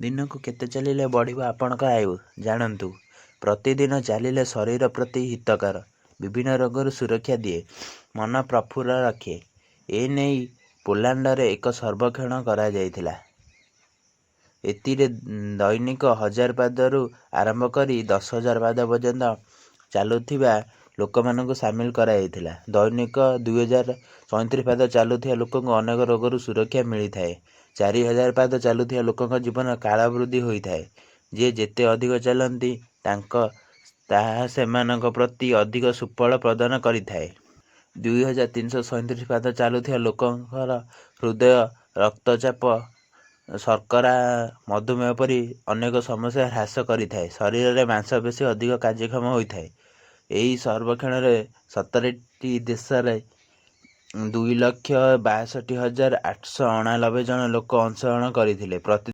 ଦିନକୁ କେତେ ଚାଲିଲେ ବଢ଼ିବ ଆପଣଙ୍କ ଆୟୁ, ଜାଣନ୍ତୁ। ପ୍ରତିଦିନ ଚାଲିଲେ ଶରୀର ପ୍ରତି ହିତକର। ବିଭିନ୍ନ ରୋଗରୁ ସୁରକ୍ଷା ଦିଏ। ମନ ପ୍ରଫୁଲ୍ଲ ରଖେ। ଏନେଇ ପୋଲାଣ୍ଡରେ ଏକ ସର୍ବେକ୍ଷଣ କରାଯାଇଥିଲା। ଏଥିରେ ଦୈନିକ 1000 ପାଦରୁ ଆରମ୍ଭ କରି 10,000 ପାଦ ପର୍ଯ୍ୟନ୍ତ ଚାଲୁଥିବା ଲୋକମାନଙ୍କୁ ସାମିଲ କରାଯାଇଥିଲା। ଦୈନିକ 2037 ପାଦ ଚାଲୁଥିବା ଲୋକଙ୍କୁ ଅନେକ ରୋଗରୁ ସୁରକ୍ଷା ମିଳିଥାଏ। 4000 ପାଦ ଚାଲୁଥିବା ଲୋକଙ୍କ ଜୀବନ କାଳ ବୃଦ୍ଧି ହୋଇଥାଏ। ଯିଏ ଯେତେ ଅଧିକ ଚାଲନ୍ତି, ତାହା ସେମାନଙ୍କ ପ୍ରତି ଅଧିକ ସୁଫଳ ପ୍ରଦାନ କରିଥାଏ। 2337 ପାଦ ଚାଲୁଥିବା ଲୋକଙ୍କର ହୃଦୟ, ରକ୍ତଚାପ, ଶର୍କରା, ମଧୁମେହ ପରି ଅନେକ ସମସ୍ୟା ହ୍ରାସ କରିଥାଏ। ଶରୀରରେ ମାଂସପେଶୀ ଅଧିକ କାର୍ଯ୍ୟକ୍ଷମ ହୋଇଥାଏ। ଏହି ସର୍ବେକ୍ଷଣରେ 17ଟି ଦେଶରେ 2,62,889 ଜଣ ଲୋକ ଅଂଶଗ୍ରହଣ କରିଥିଲେ। ପ୍ରତିଦିନ